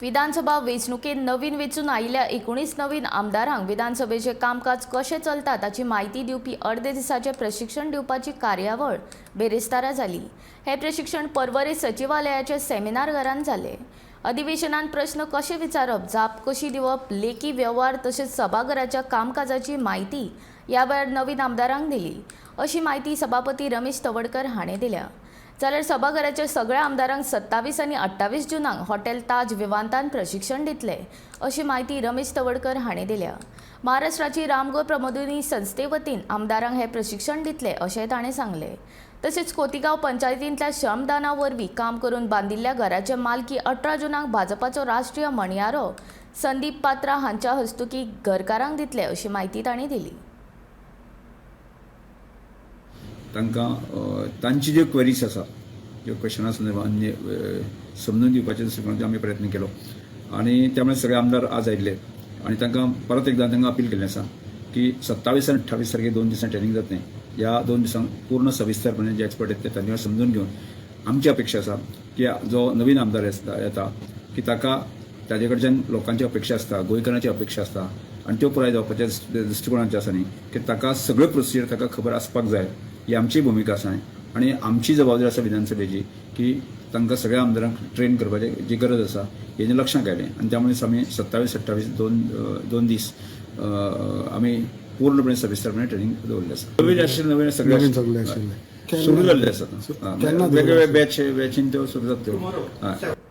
विधानसभा वेंचणुकेंत नवीन वेंचून आयिल्ल्या 19 नवीन आमदारांक विधानसभेचें कामकाज कशें चलता ताची म्हायती दिवपी अर्दे दिसाचें प्रशिक्षण दिवपाची कार्यावळ बेरेस्तारा जाली. हें प्रशिक्षण पर्वरे सचिवालयाच्या सेमिनार घरांत जालें. अधिवेशनात प्रस्न कशे विचारप, जाप कशी दिवप, लेखी वेव्हार तशेंच सभाघराच्या कामकाजाची म्हायती ह्या वेळार नवीन आमदारांक दिली, अशी म्हायती सभापती रमेश तवडकर हाणें दिल्या. जाल्यार सभाघराच्या सगळ्या आमदारांक 27 आनी 28 जुनाक हॉटेल ताज विवांतान प्रशिक्षण दितले, अशी म्हायती रमेश तवडकर हाणें दिल्या. महाराष्ट्राची रामगो प्रबोधिनी संस्थे वतीन आमदारांक हें प्रशिक्षण दितले, अशें ताणें सांगलें. तशेंच खोतीगांव पंचायतींतल्या श्रमदाना वरवीं काम करून बांदिल्ल्या घराचे मालकी 18 जुनाक भाजपाचो राष्ट्रीय म्हणयारो संदीप पात्रा हांच्या हस्तुकीं घरकारांक दितले, अशी म्हायती तांणी दिली. तांकां तांची ज्यो क्वेरीज आसा, ज्यो क्वेशनां संदर्भात अन्य समजून दिवपाचे दृश्टिकोनाचो आमी प्रयत्न केलो आनी त्यामुळे सगळे आमदार आज आयिल्ले आनी तांकां परत एकदां तांकां अपील केल्लें आसा की 27 आनी 28 तारखेर 2 दिसां ट्रेनींग जातलें. ह्या 2 दिसांक पूर्ण सविस्तरपणे जे एक्सपर्ट येतले तांचे कडेन समजून घेवन आमची अपेक्षा आसा की जो नवीन आमदार येता की ताका ताजे कडच्यान लोकांची अपेक्षा आसता, गोंयकारांची अपेक्षा आसता आनी त्यो पुराय जावपाच्या दृश्टिकोनाचे आसा न्ही की ताका सगळ्यो प्रोसिजर ताका खबर आसपाक जाय, ही आमची भुमिका आसा आनी आमची जबाबदारी आसा विधानसभेची की तांकां सगळ्या आमदारांक ट्रेन करपाची जी गरज आसा हेजें लक्षांत आयलें आनी त्यामुळे आमी 27 28 दोन दीस आमी पूर्णपणे सविस्तरपणे ट्रेनींग दवरलें आसा. नवीन आशिल्ले, नवीन सगळे. नवीन सगळे आशिल्ले. सुरू जाल्ले आसा. केन्ना? वेगवेगळे बॅचीन त्यो सुरू जाता त्यो. हय.